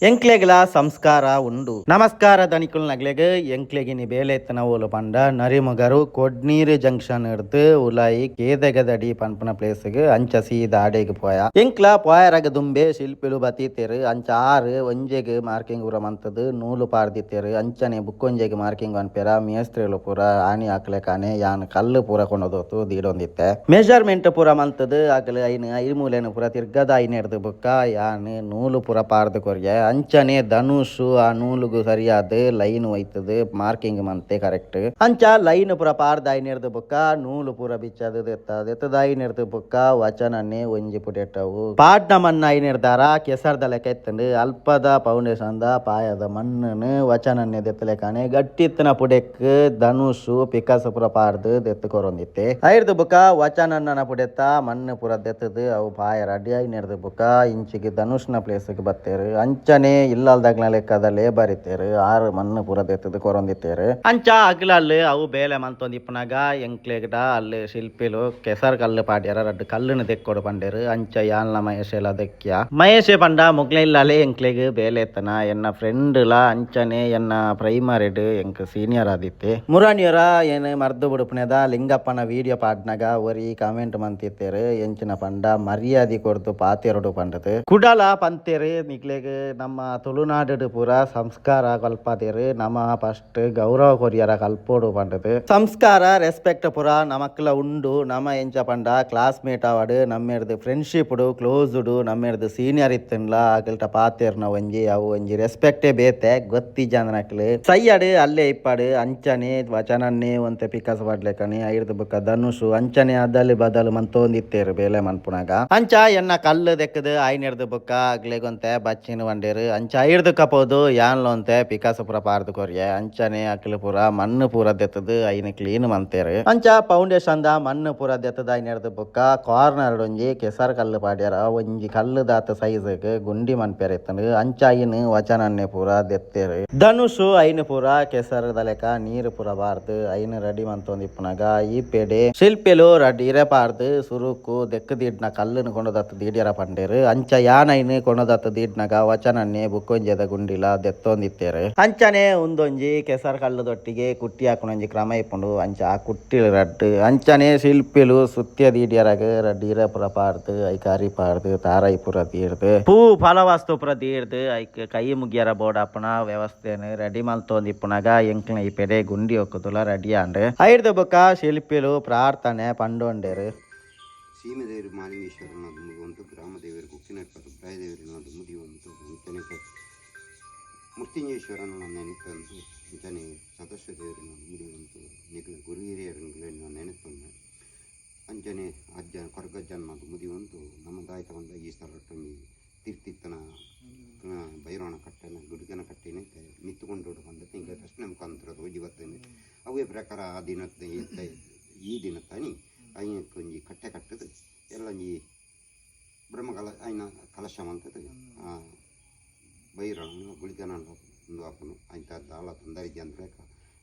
ಎಂಕ್ಲೆಗ್ಲ ಸಂಸ್ಕಾರ ಉಂಡು. ನಮಸ್ಕಾರ ದನಿಕುಲ್ ನಗ್ಲೆಗ್. ಎಂಕ್ಲೆಗಿನಿ ಬೇಲೆ ಇತ್ತನ ಓಲು ಪಂಡ ನರಿಮುಗರು ಕೊಡ್ನೀರು ಜಂಕ್ಷನ್ ಇರ್ದು ಉಲಾಯಿ ಕೇದಗದಡಿ ಪನ್ಪುನ ಪ್ಲೇಸ್ಗ್ ಅಂಚ ಸೀದ ಆಡೆಗ್ ಪೋಯ. ಎಂಕ್ಲ ಪೋಯರಗ ದುಂಬೆ ಶಿಲ್ಪಿಲು ಬತ್ತಿತ್ತೆರ್. ಅಂಚ ಆರು ಒಂಜೆಗ್ ಮಾರ್ಕಿಂಗ್ ಪೂರ ಮಂತುದು ನೂಲು ಪಾಡ್ದಿತ್ತೆರ್. ಅಂಚನೆ ಬುಕ್ಕೊಂಜೆಗ್ ಮಾರ್ಕಿಂಗ್ ಪನ್ಪೆರ ಮೇಸ್ತ್ರಿಲು ಪೂರ ಆಣಿ ಆಕ್ಲೆಕಾನೆ ಯಾನ್ ಕಲ್ಲು ಪೂರ ಕೊಂಡೋದು ದೀಡೊಂದಿತ್ತೆ. ಮೆಜರ್ಮೆಂಟ್ ಪೂರ ಮಂತುದು ಅಕಲ್ ಐನ್ ಐಮೂಲೆನ್ ಪೂರ ತಿರ್ಗದ ಐನೆರ್ದು ಬುಕ್ಕ ಯಾನ್ ನೂಲು ಪೂರ ಪಾಡ್ದ್ ಕೊರ್ಯೆ. ಅಂಚನೆ ಧನುಷು ಆ ನೂಲುಗು ಸರಿಯಾದ ಲೈನ್ ಒಯ್ತುದು ಮಾರ್ಕಿಂಗ್ ಮಂತೆ ಕರೆಕ್ಟ್. ಅಂಚ ಲೈನ್ ಪೂರ ಪಾಡ್ದ್ ಐನೆರ್ದು ಬುಕ್ಕ ನೂಲು ಪೂರ ಬಿಚ್ಚದು ದೆತ್ತ ದೆತ್ತದ ಐನೆರ್ದು ಬುಕ್ಕ ವಚನನೆ ಒಂಜಿ ಪುಟೆಟವು ಪಾಡ್ನ ಮಣ್ಣ ಐನೆರ್ದಾರ ಕೆಸರ್ದ ಲೆಕ್ಕ ಇತ್ತುಂಡು. ಅಲ್ಪದ ಫೌಂಡೇಶನ್ ದ ಪಾಯದ ಮಣ್ಣನು ವಚನನ್ನೇ ದೆತ್ತಲೆಕಾನೆ ಗಟ್ಟಿತ್ತನ ಪುಡೆಕ್ ಧನುಷು ಪಿಕಾಸ ಪೂರ ಪಾಡ್ದು ದೆತ್ತು ಕೊರೊಂದಿತ್ತೆ. ಐರ್ದು ಬುಕ್ಕ ವಚನನ್ನ ಪುಡೆತ್ತ ಮಣ್ಣು ಪೂರ ದೆತ್ತದು ಅವು ಪಾಯ ರೆಡಿ ಐನೆರ್ದು ಬುಕ್ಕ ಇಂಚಿಗೆ ಧನುಷ್ನ ಪ್ಲೇಸ್ಗೆ ಬತ್ತೇರು. ಅಂಚನೆ ಇಲ್ಲಲ್ದಾಗ್ಲ ಲೆಕ್ಕದ ಲೇಬರ್ ಇತ್ತೆರ್. ಆರು ಮಣ್ಣು ಪೂರ ದೆತ್ತದು ಕೊರೊಂದಿತ್ತೇರು. ಅಂಚ ಅಗ್ಲಲ್ಲು ಅವು ಬೇಲೆ ಮಂತೊಂದಿಪ್ಪುನಗ ಎಂಕ್ಲೆಗ್ಡ ಅಲ್ಲಿ ಶಿಲ್ಪಿಲು ಕೆಸರ್ ಕಲ್ಲು ಪಾಡ್ಯಾರ ರಡ್ಡ್ ಕಲ್ಲುನು ದೆಕ್ಕೊಡು ಪಂಡೆರು. ಅಂಚ ಯಾನ್ಲ ಮಹೇಶೆಲ ದೆಕ್ಕಿಯ. ಮಹೇಶೆ ಪಂಡ ಮುಗ್ಲೆ ಇಲ್ಲಲೆ ಎಂಕ್ಲೆಗ್ ಬೇಲೆ ಎತ್ತನ ಎನ್ನ ಫ್ರೆಂಡ್ ಲ ಅಂಚನೆ ಎನ್ನ ಪ್ರೈಮರಿಡ್ ಎಂಕ್ ಸೀನಿಯರ್ ಆದಿತ್ತೆ. ಮುರಾನಿಯರ ಏನ್ ಮರ್ದು ಬುಡುಪುನೆದ ಲಿಂಗಪ್ಪನ ವಿಡಿಯೋ ಪಾಡ್ನಗ ಒರಿ ಕಾಮೆಂಟ್ ಮಂತಿತ್ತೇರು. ಎಂಚಿನ ಪಂಡ ಮರ್ಯಾದೆ ಕೊರ್ದು ಪಾತೆರೊಡು ಪಂಡದು. ಕುಡಲ ಪಂತೇರು ನಿಕ್ಲೆಗ್ ನಮ್ಮ ತುಳುನಾಡು ಪೂರ ಸಂಸ್ಕಾರ ಕಲ್ಪದೇರು, ನಮ ಫಸ್ಟ್ ಗೌರವ ಕೊರಿಯರ ಕಲ್ಪೋಡು ಪಂಡದು. ಸಂಸ್ಕಾರ ರೆಸ್ಪೆಕ್ಟ್ ಪೂರ ನಮಕ್ಲ ಉಂಡು. ನಮ ಎಂಚ ಪಂಡ ಕ್ಲಾಸ್ಮೇಟ್ ಆವಡು ನಮ್ಮೆರ್ದು ಫ್ರೆಂಡ್ಶಿಪ್ ಕ್ಲೋಸ್ಡ್ ನಮ್ಮೆರ್ದು ಸೀನಿಯರ್ ಇತ್ತನ್ಲ ಅಗಲ್ಟ ಪಾತೆರ್ನ ಒಂಜಿ ಅವು ಒಂಜಿ ರೆಸ್ಪೆಕ್ಟೇ ಬೇತೆ ಗೊತ್ತಿಜಾಂದನಕ್ಲು ಸೈಯಡು ಅಲ್ಲೇ ಇಪ್ಪಾಡು. ಅಂಚನೆ ವಚನನ್ನೇ ಒಂತೆ ಪಿಕಾಸ ಪಾಡ್ಲೆಕನೆ ಐರ್ದು ಬುಕ್ಕ ಧನುಷು ಅಂಚನೆ ಅದಲು ಬದಲು ಮಂತೊಂದಿತ್ತೇರು ಬೇಲೆ ಮನ್ಪುನಾಗ. ಅಂಚ ಎನ್ನ ಕಲ್ಲು ದೆಕ್ಕದು ಐನೆರ್ದು ಬುಕ್ಕ ಅಗ್ಲೆಗೊಂತೆ ಬಚ್ಚಿನ ವಂಡೇರು. ಅಂಚ ಐರ್ದು ಕಪೋದು ಯಾನ್ಲೊಂತೆ ಪಿಕಾಸ ಪೂರ ಪಾರ್ದು ಕೊರ್ಯೆ. ಅಂಚನೆ ಅಕ್ಲು ಪೂರ ಮಣ್ಣು ಪೂರ ದೆತ್ತದು ಐನ ಕ್ಲೀನ್ ಮಂತೇರು. ಅಂಚ ಫೌಂಡೇಶನ್ ದ ಮಣ್ಣು ಪೂರ ದೆತ್ತದ ಐನೆರ್ದು ಬುಕ್ಕ ಕಾರ್ನರ್ ಒಂಜಿ ಕೆಸರ್ ಕಲ್ಲು ಪಾಡ್ಯಾರ. ಒಂಜಿ ಕಲ್ಲು ದಾತ ಸೈಜ್ ಗುಂಡಿ ಮನ್ಪೆರ್ ಇತ್ತಂಡು. ಅಂಚ ಐನ್ ವಚನನ್ನೇ ಪೂರ ದೆತ್ತೇರು. ಧನುಷು ಐನ್ ಪೂರ ಕೆಸರ್ದ ಲೆಕ್ಕ ನೀರು ಪೂರ ಬಾರ್ದು ಐನ್ ರೆಡಿ ಮಂತೊಂದಿಪ್ಪುನಾಗ ಈ ಪೇಡೆ ಶಿಲ್ಪಿಲು ರಡ್ಡ್ ಇರೆ ಪಾರ್ದು ಸುರುಕು ದೆಕ್ಕು ದೀಡ್ನ ಕಲ್ಲುನು ಕೊಂಡದತ್ತು ದೀಡ್ಯರ ಪಂಡೇರು. ಅಂಚ ಯಾನ್ ಐನ್ ಕೊಂಡದತ್ತು ದೀಡ್ನಗ ವಚನನ್ನೇ ಬುಕ್ಕೊಂಜೆದ ಗುಂಡಿಲ ದೆತ್ತೊಂದಿತ್ತೇರು. ಅಂಚನೆ ಉಂದೊಂಜಿ ಕೆಸರ್ ಕಲ್ಲುದೊಟ್ಟಿಗೆ ಕುಟ್ಟಿ ಹಾಕುನೊಂಜಿ ಕ್ರಮ ಇಪ್ಪುಂಡು. ಅಂಚ ಆ ಕುಟ್ಟಿಲು ರಡ್ಡ್ ಅಂಚನೆ ಶಿಲ್ಪಿಲು ಸುತ್ಯ ದೀಡ್ಯರಗ ರಡ್ಡ್ ಇರೆ ಪೂರ ಪಾರ್ದು ಐಕ್ ಅರಿ ಪಾರ್ದು ತಾರಾಯಿ ಪೂರ ದೀಡ್ದು ಪೂ ಫಲವಸ್ತು ಪೂರ ದೀಡ್ದು ಐಕ್ ಕೈ ಮುಗಿಯರ ಬೋಡಾಪುನ ವ್ಯವಸ್ಥೆನ್ ರೆಡಿ ಮಲ್ತೊಂದಿಪ್ಪುನಾಗ ಎಂಕ್ಲ ಈ ಪೆಡೆ ಗುಂಡಿ ಒಕ್ಕುದುಲ ರೆಡಿ ಆಂಡ್. ಐರ್ದು ಬೊಕ್ಕ ಶಿಲ್ಪಿಲು ಪ್ರಾರ್ಥನೆ ಪಂಡೊಂಡೇರು. ಸೀಮೆದೇವರು ಮಾಲಿಂಗೇಶ್ವರನ ದುಂಬುವಂತು, ಗ್ರಾಮ ದೇವರು ಕುಕ್ಕಿನಟ್ಟ ಸುಬ್ರಾಯ ದೇವರನ್ನ ದುಂಬುದಿಯುವಂತು, ಅಂಚನೆ ಮೃತ್ಯುಂಜೇಶ್ವರನ ನೆನಪಂತು, ಅಂಚನೆ ಸದಸ್ಯ ದೇವರನ್ನ ದುಂಬುದಿಯುವಂತು, ನಿಖಿಲ ಗುರು ಹಿರಿಯರನ್ನ ನೆನಪನ್ನು, ಅಂಚನೆ ಅಜ್ಜ ಕೊರಗಜ್ಜನ ದುಂಬುದಿಯುವಂತು. ನಮ್ಮ ದಾಯಿತ ಬಂದ ಈ ಸ್ಥಳಟ್ಟೊಂಜಿ ತೀರ್ತಿತ್ತನ ಭೈರವನ ಕಟ್ಟೆನ ಗುಡುಗನ ಕಟ್ಟೆನ ಮಿತ್ತುಕೊಂಡು ಬಂದ ತಿಂಗಳ ಪ್ರಶ್ನೆ ಮುಖಾಂತರ ತೋಜಿ ಬರ್ತೇನೆ. ಅವೇ ಪ್ರಕಾರ ಆ ದಿನ ಈ ದಿನ ತಾನಿ ಐನಕ್ಕೊಂಜಿ ಕಟ್ಟೆ ಕಟ್ಟದು ಎಲ್ಲ ಒಂಜಿ ಬ್ರಹ್ಮಕಲ ಐನ ಕಲಶ ಮಂತದು ಬೈರವನ ಗುಳಿಗನ ಉಂದು ಆಪುಂಡು. ಐತ ದಾಲ ತೊಂದರೆ ಇಜ್ಜಂದ್ರೆ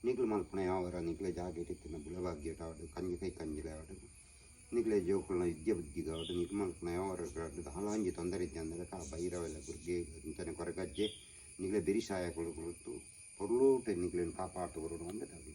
ನಿಕ್ಲು ಮಲ್ಪುನ ಯಾವರ ನಿಕ್ಲೆ ಜಾಗೆ ಇತ್ತಿನ ಬುಳಭಾಗ್ಯ ಆವಡ್, ಕಂಜಿ ಕೈ ಕಂಜಿಲೆ ಆವಡ್, ನಿಕ್ಲೆ ಜೋಕುಲ್ನ ವಿದ್ಯೆ ಬುದ್ಧಿಗೆ ಆವಡ್, ನಿಕ್ಲು ಮಲ್ಪುನ ಯಾವರ ದಾಲ ಒಂಜಿ ತೊಂದರೆ ಇಜ್ಜಂದ್ರೆ ಆ ಭೈರವೆಲ್ಲ ಗುರ್ಗೆ ಅಂಚನೆ ಕೊರಗಜ್ಜೆ ನಿಕ್ಲೆ ಬೆರಿಸಾಯ ಕೊಡುತ್ತು ಪೊರ್ಲೂಟೆ ನಿಕ್ಲೆನ್ ಕಾಪಾಡ್ತು ಬರೋಡು ಅಂದೆ ಪ್ರಾರ್ಥನೆ.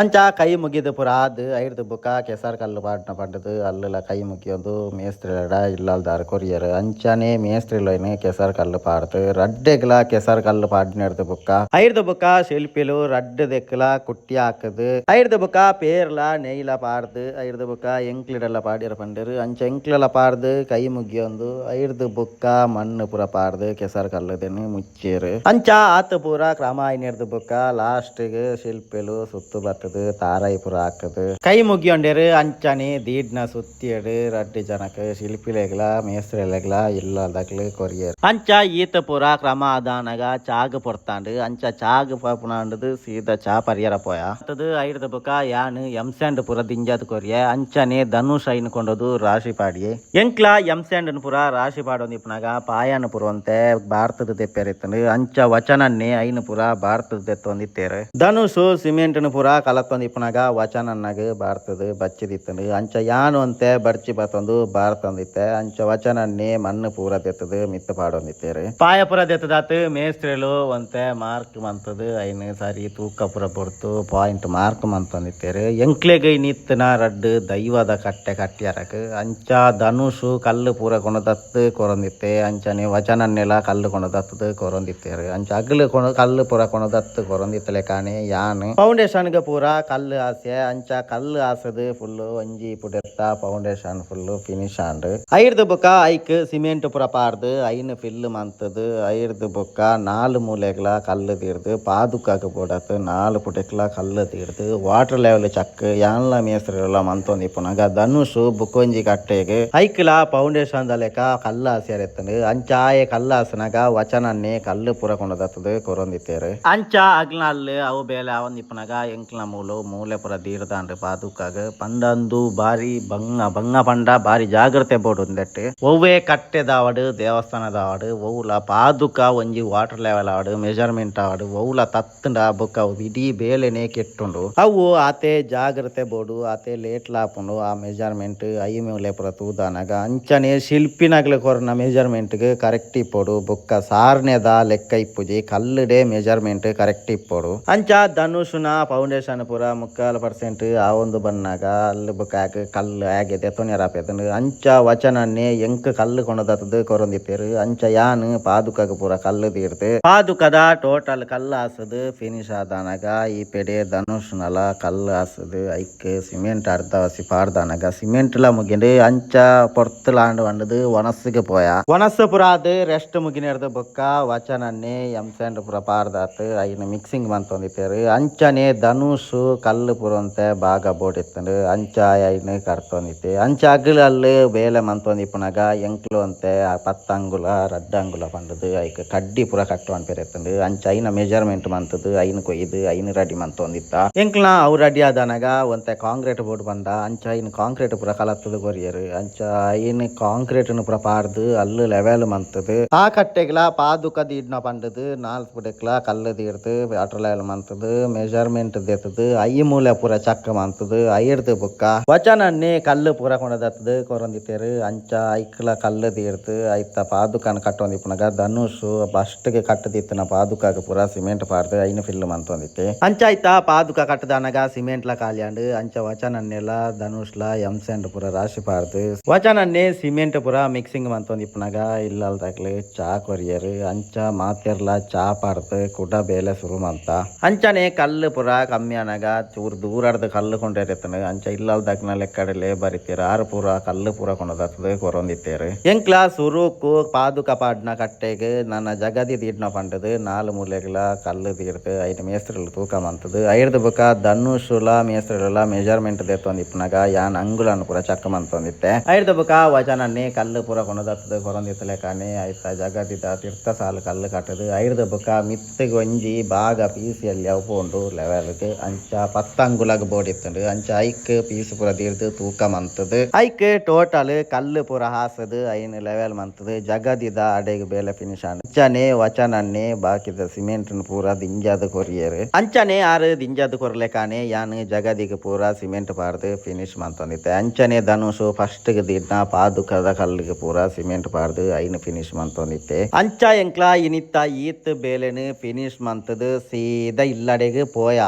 ಅಂಚ ಕೈ ಮುಗಿದು ಪೂರ ಆದ್ ಐರ್ದು ಬುಕ್ಕ ಕೆಸರ್ ಕಲ್ಲು ಪಾಡ್ನ ಪಂಡದು ಅಲ್ಲುಲ ಕೈ ಮುಗಿಯೊಂದು ಮೇಸ್ತ್ರಿಲಡ ಇಲ್ಲಲ್ದಾರ್ ಕೊರಿಯರ್. ಅಂಚನೆ ಮೇಸ್ತ್ರಿಲೈನ್ ಕೆಸರ್ ಕಲ್ಲು ಪಾಡ್ದು ರಡ್ಡೆಗ್ಲ ಕೆಸರ್ ಕಲ್ಲು ಪಾಡ್ನೆರ್ದು ಬುಕ್ಕ ಐರ್ದು ಬುಕ್ಕ ಶಿಲ್ಪಿಲು ರಡ್ಡ್ ದೆಕ್ಲ ಕುಟ್ಟಿ ಹಾಕದು ಐರ್ದು ಬುಕ್ಕ ಪೇರ್ಲ ನೆಯ್ಲ ಪಾಡ್ದು ಐರ್ದು ಬುಕ್ಕ ಎಂಕ್ಲಿಡೆಲ್ಲ ಪಾಡ್ಯರ ಪಂಡೆರು. ಅಂಚ ಎಂಕ್ಲೆಲ ಪಾಡ್ದು ಕೈ ಮುಗಿಯೊಂದು ಐರ್ದು ಬುಕ್ಕ ಮಣ್ಣು ಪೂರ ಪಾಡ್ದು ಕೆಸರ್ ಕಲ್ಲುದೆನ್ ಮುಚ್ಚೇರು. ಅಂಚ ಆತ ಪೂರ ಕ್ರಮ ಐನೆರ್ದು ಬುಕ್ಕ ಲಾಸ್ಟ್ಗೆ ಶಿಲ್ಪಿಲು ಸುತ್ತು ಬತ್ತದು ತಾರಾಯಿ ಪೂರ ಹಾಕದು ಕೈ ಮುಗಿಯೊಂಡೇರು. ಅಂಚನೆ ದೀಡ್ನ ಸುತ್ತಿಯಡು ರಡ್ಡ್ ಜನಕ್ ಶಿಲ್ಪಿಲೆಗ್ಲ ಮೇಸ್ತ್ರಿಲೆಗ್ಲ ಇಲ್ಲದಕ್ಲು ಕೊರಿಯರ್. ಅಂಚ ಈತ ಪೂರ ಕ್ರಮ ಆದಾನಗ ಚಾಗ್ ಪೊರ್ತಾಂಡ್. ಅಂಚ ಚಾಗ್ ಪಾಪುನಾಂಡದು ಸೀದಾ ಚಾ ಪರಿಯರ ಪೋಯ ಅತ್ತದು. ಐರ್ದ ಬುಕ್ಕ ಯಾನ್ ಎಂ ಸ್ಯಾಂಡ್ ಪೂರ ದಿಂಜಾದ್ ಕೊರಿಯೆ. ಅಂಚನೆ ಧನುಷ್ ಐನ್ ಕೊಂಡೋದು ರಾಶಿ ಪಾಡಿಯೆ. ಎಂಕ್ಲ ಎಂ ಸ್ಯಾಂಡ್ ಪೂರ ರಾಶಿ ಪಾಡೊಂದಿಪ್ಪುನಾಗ ಪಾಯನ ಪೂರ ಒಂತೆ ಭಾರತದ ದೆಪ್ಪೆರ್ ಇತ್ತಂಡು. ಅಂಚ ವಚನನ್ನೇ ಐನ್ ಪೂರ ಭಾರತದ ದೆತ್ತೊಂದಿತ್ತೇರು. ಧನುಷು ಸಿಮೆಂಟ್ ಪೂರ ಕಲತ್ತೊಂದಿಪ್ಪುನಗ ವಚನನ್ನಗ್ ಬಾರ್ತದು ಬಚ್ಚಿದಿತ್ತಂಡು. ಅಂಚ ಯಾನ್ ಒಂತೆ ಬರ್ಚಿ ಬತ್ತೊಂದು ಬಾರ್ತೊಂದಿತ್ತೆ. ಅಂಚ ವಚನನ್ನೇ ಮಣ್ಣು ಪೂರ ದೆತ್ತದು ಮಿತ್ತ್ ಪಾಡೊಂದಿತ್ತೆರ್. ಪಾಯ ಪೂರ ದೆತ್ತದಾತ್ ಮೇಸ್ತ್ರಿಲು ಒಂತೆ ಮಾರ್ಕ್ ಮಂತದು ಐನ್ ಸರಿ ತೂಕ ಪೂರ ಪೊರ್ತು ಪಾಯಿಂಟ್ ಮಾರ್ಕ್ ಮಂತೊಂದಿತ್ತೆರ್. ಎಂಕ್ಲೆಗ್ ಇನಿತ್ತಿನ ರಡ್ಡ್ ದೈವದ ಕಟ್ಟೆ ಕಟ್ಟಿಯರಗ್ ಅಂಚ ಧನುಷು ಕಲ್ಲು ಪೂರ ಕೊನೊದತ್ತ್ ಕೊರೊಂದಿತ್ತೆ. ಅಂಚನೆ ವಚನನ್ನೆಲ ಕಲ್ಲು ಕೊನೊದತ್ತದು ಕೊರೊಂದಿತ್ತೆರ್. ಅಂಚ ಅಗಲು ಕಲ್ಲು ಪೂರ ಕೊನೊದತ್ತ್ ಕೊರೊಂದಿತ್ತಲೆಕಾನೆ ಯಾನ್ ಫೌಂಡೇಶನ್ ಗ್ ಪೂರ ಕಲ್ಲು ಆಸೆ. ಅಂಚ ಕಲ್ಲು ಆಸದ್ ಫುಲ್ ಒಂಜಿ ಪುಡೆತ್ತ foundation full finish and. ಐರ್ದ್ ಬೊಕ ಐಕ್ ಸಿಮೆಂಟ್ ಪೂರ ಪಾಡ್ದ್ ಐನ್ ಫಿಲ್ ಮಂತುದು ಐರ್ದ್ ಬೊಕ ನಾಲ್ ಮೂಲೆಗ್ಲ ಕಲ್ಲು ದೀಡ್ದ್ ಪಾದುಕಗ್ ಬೋಡಾತ್ ನಾಲ್ ಪುಡೆಕ್ಲ ಕಲ್ಲು ದೀಡ್ದ್ ವಾಟರ್ ಲೆವೆಲ್ ಚಕ್ ಯಾನ್ಲ ಮೇಸ್ತ್ರಿಲ ಮಂತೊಂದಿಪ್ಪುನಗ ಧನುಷ್ ಬೊಕೊಂಜಿ ಕಟ್ಟೆಗ್ ಐಕ್ಲ ಫೌಂಡೇಶನ್ ದ ಲೆಕ ಕಲ್ಲು ಆಸಿಯರ್ ಇತ್ತುಂಡು. ಅಂಚ ಆಯೆ ಕಲ್ಲು ಆಸನಗ ವಚನನ್ನೇ ಕಲ್ಲು ಪೂರ ಕೊನೊದತ್ತುದು ಕೊರೊಂದಿತ್ತೆರ್. ಅಂಚ ಅಗ್ಲ್ನ ಅಲ್ಲು ಅವು ಬೇಲೆ ಆವೊಂದಿಪ್ಪುನಗ ಎಂಕ್ಲ್ನ ಮೂಲು ಮೂಲೆ ಪೂರ ದೀಡ್ದಾಂಡ್ ಪಾದುಕಗ್ ಪಂಡ ಅಂದು ಬಾರಿ ಬಂಗ ಬಂಗ ಪಂಡ ಬಾರಿ ಜಾಗ್ರತೆ ಬೋಡು ಉಂದೆಟ್. ಒವ್ವೆ ಕಟ್ಟೆದಾವಡ್ ದೇವಸ್ಥಾನದಾವಡ್ ಒವ್ಲ ಪಾದುಕ ಒಂಜಿ ವಾಟರ್ ಲೆವೆಲ್ ಆವಡ್ ಮೆಜರ್ಮೆಂಟ್ ಆವಡ್ ಒವ್ಲ ತತ್ತುಂಡ ಬೊಕ ಇಡೀ ಬೇಲೆನೆ ಕೆಟ್ಟುಂಡು. ಅವು ಆತೆ ಜಾಗ್ರತೆ ಬೋಡು ಆತೆ ಲೇಟ್ ಲ ಆಪುಂಡು ಆ ಮೆಜರ್ಮೆಂಟ್ I ಮೂಲೆ ಪೂರ ತೂದಾನಗ. ಅಂಚನೆ ಶಿಲ್ಪಿನಗ್ಲು ಕೊರ್ನ ಮೆಜರ್ಮೆಂಟ್ ಗ್ ಕರೆಕ್ಟ್ ಇಪ್ಪೊಡು ಬೊಕ್ಕ ಸಾರ್ನೆದ ಲೆಕ್ಕ ಇಪ್ಪುಜಿ ಕಲ್ಲುಡೆ ಮೆಜರ್ಮೆಂಟ್ ಕರೆಕ್ಟ್ ಇಪ್ಪೊಡು. ಅಂಚ ಧನುಷುನ ಫೌಂಡೇಶನ್ ಪೂರ 3/4% ಆವೊಂದು ಬನ್ನಗ ಅಲ್ಲು ಬೊಕ ಆಗ್ ಕಲ್ಲು ಆಗೆ ದೆತೊನ್ಯರ ಆಪೆದ್ಂಡ್. ಅಂಚ ವಚನನ್ನೇ ಎಂಕ್ ಕಲ್ಲು ಕೊನೊದತ್ತುದು ಕೊರೊಂದಿತ್ತೆರ್. ಅಂಚ ಯಾನ್ ಪಾದುಕಗ್ ಪೂರ ಕಲ್ಲು ದೀಡ್ದ್ ಪಾದುಕದ ಟೋಟಲ್ ಕಲ್ಲು ಆಸದ್ ಫಿನಿಶ್ ಆದಾನಗ ಈ ಪೆಡೆ ಧನುಷ್ನಲ ಕಲ್ಲು ಆಸದ್ ಐಕ್ ಸಿಮೆಂಟ್ ಅರ್ಧವಸಿ ಪಾಡ್ದಾನಗ ಸಿಮೆಂಟ್ ಲ ಮುಗಿಂಡ್. ಅಂಚ ಪೊರ್ತುಲಾಂಡ್ ಪಂಡುದು ವನಸ್ಗ್ ಪೋಯ. ವನಸ್ ಪೂರ ಆದ್ ರೆಸ್ಟ್ ಮುಗಿನೆರ್ದ್ ಬೊಕ್ಕ ವಚನನ್ನೇ ಎಮ್ ಸ್ಯಾಂಡ್ ಪೂರ ಪಾಡ್ದಾತ್ ಐನ್ ಮಿಕ್ಸಿಂಗ್ ಮಂತೊಂದಿತ್ತೆರ್. ಅಂಚನೆ ಧನುಷ್ ಕಲ್ಲು ಪೂರ ಒಂತೆ ಭಾಗ ಬೋಡಿತ್ತುಂಡು. ಅಂಚ ಐನ್ ಕರ್ತೊಂದಿತ್ತೆ. ಅಂಚ ಅಗಲ್ ಅಲ್ಲು ಬೇಲೆ ಮಂತೊಂದಿಪ್ಪುನಗ ಎಂಕ್ಲು ಒಂತೆ 10 ಅಂಗುಲ 2 ಅಂಗುಲ ಪಂಡುದು ಐಕ್ ಕಡ್ಡಿ ಪೂರ ಕಟ್ಟುವನ್ಪೆರ್ ಇತ್ತುಂಡು. ಅಂಚ ಐನ ಮೆಜರ್ಮೆಂಟ್ ಮಂತುದು ಐನ್ ಕೊಯ್ದು ಐನ್ ರೆಡಿ ಮಂತೊಂದಿತ್ತ. ಎಂಕ್ಲ್ನ ಅವು ರೆಡಿ ಆದಾನಗ ಒಂತೆ ಕಾಂಕ್ರೀಟ್ ಬೋಡು ಪಂಡ ಅಂಚ ಐನ್ ಕಾಂಕ್ರೀಟ್ ಪೂರ ಕಲತ್ತುದು ಕೊರಿಯೆರ್. ಅಂಚ ಐನ್ ಕಾಂಕ್ರೀಟ್ ನು ಪೂರ ಪಾಡ್ದು ಅಲ್ಲು ಲೆವೆಲ್ ಮಂತುದು ಆ ಕಟ್ಟೆಗ್ಲ ಪಾದುಕ ದೀಡ್ನ ಪಂಡುದು ನಾಲ್ ಪುಡೆಕ್ಲ ಕಲ್ಲು ದೀಡ್ದು ವಾಟರ್ ಲೆವೆಲ್ ಮಂತುದು ಮೆಜರ್ಮೆಂಟ್ ದೆತ್ತುದು I ಮೂಲೆ ಪೂರ ಚಕ್ ಮಂತುದು ಐರ್ದ್ ಬೊಕ್ಕ ವಚನನ್ನೇ ಕಲ್ಲು ಪೂರ ಕೊನದತ್ತುದು ಕೊರೊಂದಿತ್ತೆರ್. ಅಂಚ ಐಕ್ಲ ಕಲ್ಲು ದೀಡ್ದು ಐತ ಪಾದುಕನ್ ಕಟ್ಟೊಂದಿಪ್ಪುನಗ ಧನುಷ್ ಫಸ್ಟ್ ಗ್ ಕಟ್ಟುದಿತ್ತಿನ ಪಾದುಕಗ್ ಪೂರ ಸಿಮೆಂಟ್ ಪಾಡ್ದು ಐನ್ ಫಿಲ್ ಮಂತೊಂದಿತ್ತೆ. ಅಂಚ ಐತ ಪಾದುಕ ಕಟ್ಟುದಾನಗ ಸಿಮೆಂಟ್ ಲ ಖಾಲಿ ಆಂಡ್. ಅಂಚ ವಚನನ್ನೆಲ ಧನುಷ್ಲ ಎಮ್ ಸ್ಯಾಂಡ್ ಪೂರ ರಾಶಿ ಪಾಡ್ದು ವಚನನ್ನೇ ಸಿಮೆಂಟ್ ಪೂರ ಮಿಕ್ಸಿಂಗ್ ಮಂತೊಂದಿಪ್ಪುನಗ ಇಲ್ಲಲ್ದಕ್ಲು ಚಾ ಕೊರಿಯೆರ್. ಅಂಚ ಮಾತೆರ್ಲ ಚಾ ಪಾಡ್ದು ಕುಡ ಬೇಲೆ ಸುರು ಮಂತ. ಅಂಚನೆ ಕಲ್ಲು ಪೂರ ಕಮ್ಮಿ ಆನಗ ಚೂರು ದೂರಡ್ದು ಕಲ್ಲು ಕೊಂಡೇರಿತ್ತುಂಡು. ಅಂಚ ಇಲ್ಲಲ್ದಕ್ನ ಲೆಕ್ಕಡಲೆ ಬರಿತೆರ್ ಆರು ಪೂರ ಕಲ್ಲು ಪೂರ ಕೊನೊದತ್ತುದು ಕೊರೊಂದಿತ್ತೆರ್. ಎಂಕ್ಲ ಸುರುಕು ಪಾದುಕ ಪಾಡ್ನ ಕಟ್ಟೆಗ್ ನನ ಜಗದಿ ದೀಡ್ನ ಪಂಡುದು ನಾಲ್ ಮೂಲೆಗ್ಲ ಕಲ್ಲು ದೀಡ್ದು ಐನ್ ಮೇಸ್ತ್ರಿಲು ತೂಕ ಮಂತುದು ಐರ್ದ್ ಬೊಕ ಧನುಷುಲ ಮೇಸ್ತ್ರಿಲುಲ ಮೆಜರ್ಮೆಂಟ್ ದೆತ್ತೊಂದಿಪ್ಪುನಗ ಯಾನ್ ಅಂಗುಲನ್ ಪೂರ ಚಕ್ ಮಂತೊಂದಿತ್ತೆ. ಐರ್ದ್ ಬೊಕ ವಚನನ್ನೇ ಕಲ್ಲು ಪೂರ ಕೊನೊದತ್ತುದು ಕೊರೊಂದಿತ್ತಲೆಕಾನೆ ಐತ ಜಗದಿದ ತಿರ್ತ ಸಾಲು ಕಲ್ಲು ಕಟ್ಟುದು ಐರ್ದ್ ಬೊಕ ಮಿತ್ತುಗ್ ಒಂಜಿ ಭಾಗ ಪೀಸ್ ಎಲ್ಯ ಪೋಂಡು ಲೆವೆಲ್ ಗ್ ಅಂಚ 10 ಅಂಗುಲಗ್ ಬೋಡಿತ್ತುಂಡು. ಅಂಚ ಐಕ್ ಪೀಸ್ ಪೂರ ದೀಡ್ದು ತೂಕ ಮಂತುದು ಐಕ್ ಟೋಟಲ್ ಕಲ್ಲು ಪೂರ ಹಾಸದ್ ಐನ್ ಲೆವೆಲ್ ಮಂತುದು ಜಗದಿದ ಅಡೆಗ್ ಬೇಲೆ ಫಿನಿಶ್ ಆಂಡ್. ಅಂಚನೆ ವಚನನ್ನೇ ಬಾಕಿದ ಸಿಮೆಂಟ್ ನ್ ಪೂರ ದಿಂಜಾದ್ ಕೊರಿಯೆರ್. ಅಂಚನೆ ಆರು ದಿಂಜಾದ್ ಕೊರ್ಲೆಕಾನೆ ಯಾನ್ ಜಗದಿಗ್ ಪೂರ ಸಿಮೆಂಟ್ ಪಾಡ್ದು ಫಿನಿಶ್ ಮಂತೊಂದಿತ್ತೆ. ಅಂಚನೆ ಧನುಷ್ ಫಸ್ಟ್ ಗ್ ದೀಡ್ನ ಪಾದುಕದ ಕಲ್ಲುಗ್ ಪೂರ ಸಿಮೆಂಟ್ ಪಾಡ್ದು ಐನ್ ಫಿನಿಶ್ ಮಂತೊಂದಿತ್ತೆ. ಅಂಚ ಎಂಕ್ಲ ಇನಿತ್ತ ಈತ್ ಬೇಲೆನ್ ಫಿನಿಶ್ ಮಂತುದು ಸೀದಾ ಇಲ್ಲಡೆಗ್ ಪೋಯ.